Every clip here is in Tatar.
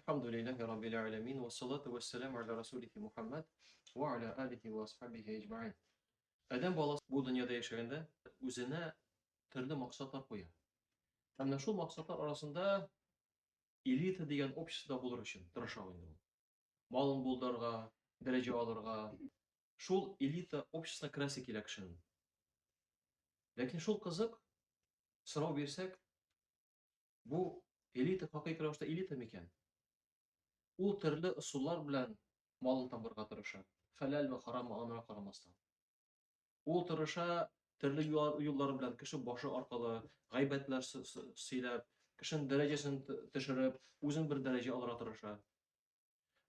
Әлхәмдүлилләһи раббил аләмин вә салату вә сәламу аля расулихи Мухаммад вә аля алихи вә асхабихи әҗмәгыйн. Адәм баласы бу дөньяда яшәгәндә үзенә төрле максатлар куя. Һәм менә шул максатлар арасында элита дигән обществода булыр өчен тырыша инде ул. Малын булдырырга, дәрәҗә алырга, шул элита обществосына керәсе килә кешенең. Ләкин шул кызык, сорау бирсәк, Бу элита хакыйкый рәвештә элита микән? Ул төрле ысуллар белән малын табырга тырыша. Хәләлме, хараммы, анына карамастан. Ул тырыша төрле юллар белән кеше башы аркылы гайбәтләр сөйләп, кешенең дәрәҗәсен төшереп, үзен бер дәрәҗә алырга тырыша.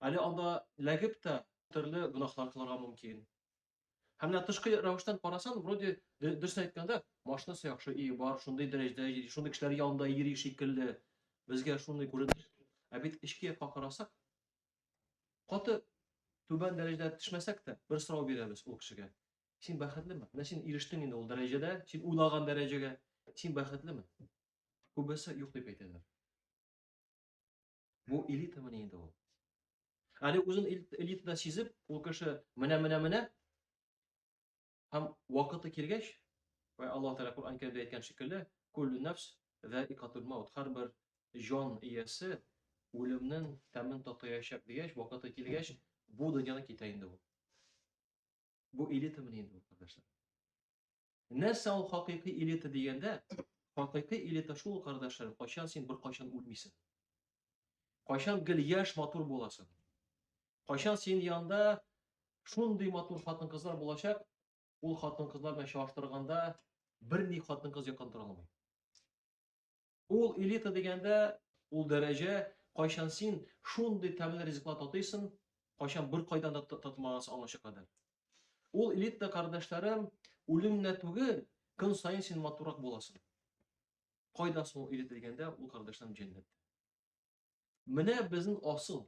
Әле анда ләгеп тә төрле гөнаһлар кылырга мөмкин. Һәм менә тышкы рәвештән карасан, вроде дөресен әйткәндә, машинасы яхшы, өе бар, шундый дәрәҗәдә йөри, шундый кешеләр янында йөри шикелле. Безгә шундый күренеш. Ә бит эчке якка карасак, каты түбән дәрәҗәдә төшмәсәк тә, бер сорау бирәбез ул кешегә. Син бәхетлеме? Менә син ирештең инде ул дәрәҗәдә, син уйлаган дәрәҗәгә. Син бәхетлеме? Күбесе юк дип әйтәләр. Бу элитамыни инде ул? Әле үзен элитада сизеп, ул кеше менә менә менә һәм вакыты килгәч, вә Аллаһ Тәгалә Коръән Кәримдә әйткән шикелле, куллу нәфс заикатул маут, һәрбер җан иясе үлемнең тәмен татыячак дигәч, вакыты килгәч, бу дөньядан китә инде ул. Бу элитамыни инде ул, кардәшләр? Нәрсә ул хакыйкый элита дигәндә, хакыйкый элита шул, кардәшләрем, кайчан син беркайчан үлмисең. Кайчан гел яшь, матур буласың. Кайчан синең янында шундый матур хатын-кызлар булачак, ул хатын-кызлар белән чагыштырганда берни хатын-кыз якын тора алмый. Ул элита дигәндә, ул дәрәҗә, кайчан син шундый тәмле ризыклар татыйсың, кайчан беркайдан да татымагансың аңа кадәр. Ул элита, кардәшләрем, үлем генә түгел, көн саен син матуррак буласың. Кайда соң ул элита дигәндә, ул, кардәшләрем, җәннәттә. Менә безнең асыл.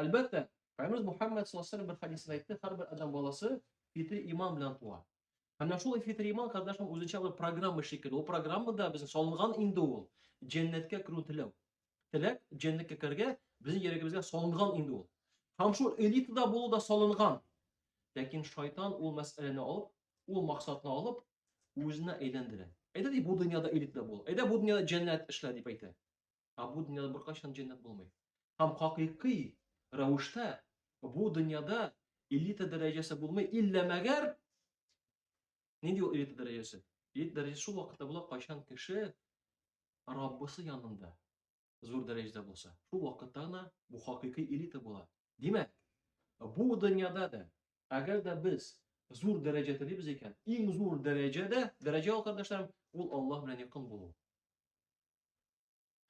Әлбәттә, Пәйгамбәребез Мухаммад саллаллаһу алейһи бер хәдисендә әйтте, һәрбер адәм баласы фитри иман белән туа. Һәм менә шул фитри иман, кардәшем, үзенчә бер программа шикелле. Ул программада безнең салынган инде ул. Җәннәткә керү теләү. Теләк җәннәткә керергә безнең йөрәгебезгә салынган инде ул. Һәм шул элитада булу да салынган. Ләкин шайтан ул мәсьәләне алып, ул максатны алып, үзенә әйләндерә. Әйдә ди, бу дөньяда элитада бул. Әйдә бу дөньяда җәннәт эшлә дип әйтә. Ә бу дөньяда беркайчан җәннәт булмый. Һәм хакыйкый рәвештә бу дөньяда элита дәрәҗәсе булмый, иллә мәгәр нинди ул элита дәрәҗәсе? Элита дәрәҗәсе шул вакытта була, кайчан кеше Раббысы янында зур дәрәҗәдә булса. Шул вакытта гына бу хакыйкый элита була. Димәк, бу дөньяда да әгәр дә без зур дәрәҗә телибез икән, иң зур дәрәҗә дә, дәрәҗә ул, кардәшләрем, ул Аллаһ белән якын булу.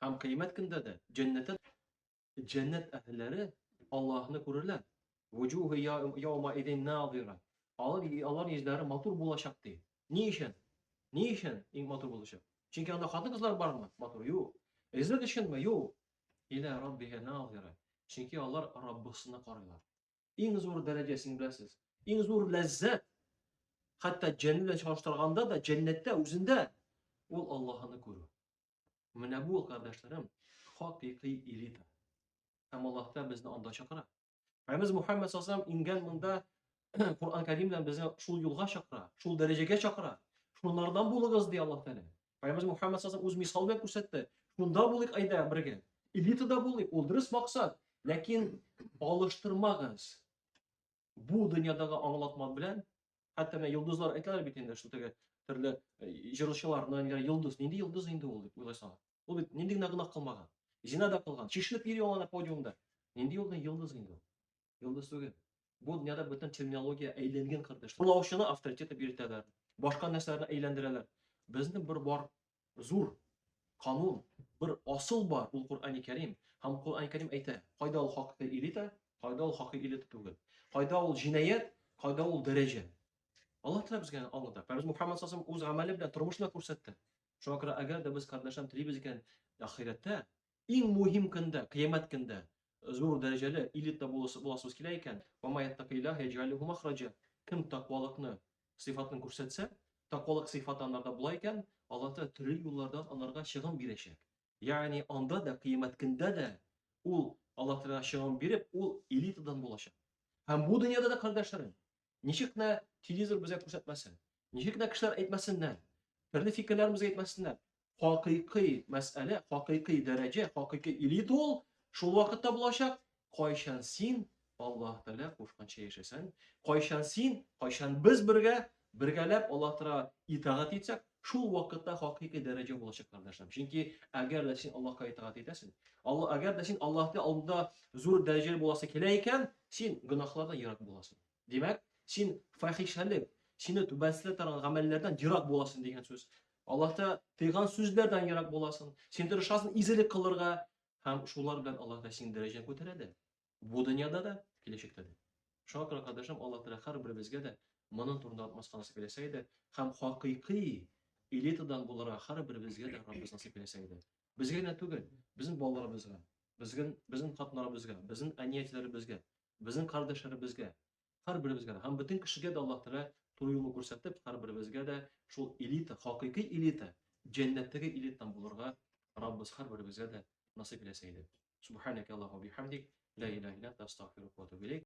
Һәм кыямәт көндә дә җәннәттә җәннәт әһелләре Аллаһны күрерләр. Вуҗуху яума идин надира. Алар алар йөзләре матур булачак ди. Ни өчен? Ни өчен иң матур булачак? Чөнки анда хатын-кызлар бармы? Матур юк. Ризык өченме? Юк. Иля раббиһа надира. Чөнки алар Раббысына карыйлар. Иң зур дәрәҗә син беләсез. Иң зур ләззәт. Хәтта җәннәт белән чагыштырганда да җәннәттә үзендә ул Аллаһыны күрү. Менә бу, кардәшләрем, хакыйкый элита. Һәм Аллаһ та безне анда чакыра. Пәйгамбәребез Мухаммад саллаллаху ингән монда Коръән Кәрим белән безне шул юлга чакыра, шул дәрәҗәгә чакыра. Шуннардан булыгыз, ди Аллаһ Тәгалә. Пәйгамбәребез Мухаммад саллаллаху үз мисал белән күрсәтте. Шунда булыйк әйдә бергә. Элитада булыйк, ул дөрес максат. Ләкин алыштырмагыз. Бу дөньядагы аңлатма белән, хәтта менә йолдызлар әйтәләр бит инде, шул теге төрле э, җырчыларны, ниләр йолдыз, нинди йолдыз инде ул дип уйлайсың. Ул бит нинди генә гөнаһ кылмаган. Зина да кылган, чишенеп йөри ул ана подиумда. Нинди ул йолдыз инде ул? Йолдыз түгел. Бу дөньяда бөтен терминология әйләнгән, кардәш. Урлаучыны авторитет дип йөртәләр. Башка нәрсәләрне әйләндерәләр. Безнең бер бар зур канун, бер асыл бар, ул Коръәни Кәрим. Һәм Коръәни Кәрим әйтә, кайда ул хакыйкый элита, кайда ул хакыйкый элита түгел. Кайда ул җинаять, кайда ул дәрәҗә. Аллаһ Тәгалә безгә аңлата. Пәйгамбәребез Мухаммад саллаллаху алейһи үз гамәле белән тормышына күрсәтте. Шуңа күрә әгәр дә без кардәшләрем телибез икән, ахирәттә иң мөһим көндә, кыямәт көндә зур дәрәҗәле элита буласы буласыбыз килә икән, ва ма яттакиллаһ яҗгал ләһу махраҗа. Кем тәкъвалыкны сыйфатын күрсәтсә, тәкъвалык сыйфаты анарда була икән, Аллаһ Тәгалә төрле юллардан анарга чыгым бирәчәк. Ягъни анда да, кыямәт көндә дә ул Аллаһ Тәгалә чыгым биреп, ул элитадан булачак. Һәм бу дөньяда да, кардәшләрем, ничек кенә телевизор безгә күрсәтмәсен, ничек кенә кешеләр әйтмәсеннәр, төрле фикерләр безгә әйтмәсеннәр, хакыйкый мәсьәлә, хакыйкый дәрәҗә, хакыйкый элита ул шул вакытта булачак, кайчан син Аллаһ Тәгалә кушканча яшәсәң, кайчан син, кайчан без бергә, бергәләп Аллаһ Тәгалә итагать итсәк, шул вакытта хакыйкый дәрәҗә булачак, кардәшләрем. Чөнки әгәр дә син Аллаһка итагать итәсең, Алла, әгәр дә син Аллаһ алдында зур дәрәҗәле буласы килә икән, син гөнаһлардан ерак буласың. Димәк, син фахишәлек, сине түбәнсетә торган гамәлләрдән ерак буласың дигән сүз. Аллаһ тыйган сүзләрдән ерак буласың. Син тырышасың изелек кылырга һәм шулар белән Аллаһ та синең дәрәҗәңне күтәрә дә. Бу дөньяда да, киләчәктә дә. Шуңа күрә, кардәшем, Аллаһ Тәгалә һәрберебезгә дә моның турында онытмаска насыйп итсә иде һәм хакыйкый элитадан булырга һәрберебезгә дә Раббыбыз насыйп итсә иде. Безгә генә түгел, безнең балаларыбызга, безнең безнең хатыннарыбызга, безнең әни-әтиләребезгә, безнең кардәшләребезгә, һәрберебезгә дә һәм бөтен кешегә дә Аллаһ Тәгалә туры юлны күрсәтеп, һәрберебезгә дә шул элита, хакыйкый элита, җәннәттәге элитадан булырга Раббыбыз һәрберебезгә дә насыйп итсә иде. Субханaka Аллаһу бихамдик, ла илаһа илля анта, астагфирука ва атубу илейк.